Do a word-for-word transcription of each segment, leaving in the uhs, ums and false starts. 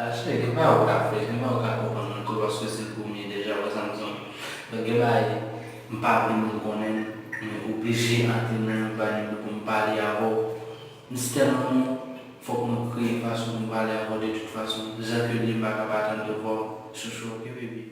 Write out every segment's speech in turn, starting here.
Cheri, gen bagay ou ka fè, gen bagay ou ka konprann mwen tou, paske se l premye deja, wè sa m di w. Donk, gen bagay, m pa vle moun konnen, men oblije antre nan yon bagay pou m pale avè w. M si tèlman renmen w, fòk mwen kreye fason pou m pale avè w de tout fason. Jan ke l ye, m pa ka pa tann de vwa w, chouchou, oke, baby?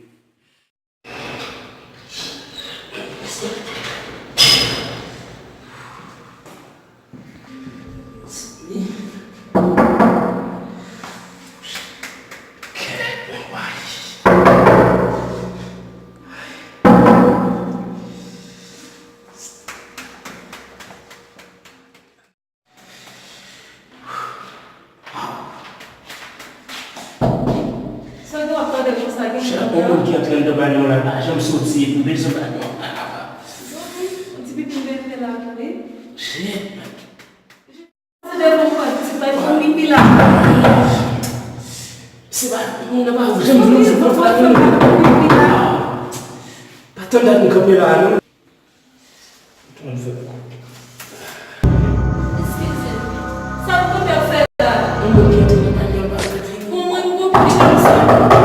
Sa gen w ap tande konsa, gen moun ki antre anndan bagay la, pa janm soti, pou bezwen bagay la. Yon ti pipi m vin fè la, tande. Shit. Se devan pòt, ti bay pou pipi la. Se pa, moun nan pa janm vin, se pa fè pipi la. Pa tann dat m kanpe la, non. Tout moun fè kou. Eskize m. Sa w konpè fè la? Yon moun ki antre nan panyòl pa fè fini. Bon, mwen m konprann sa.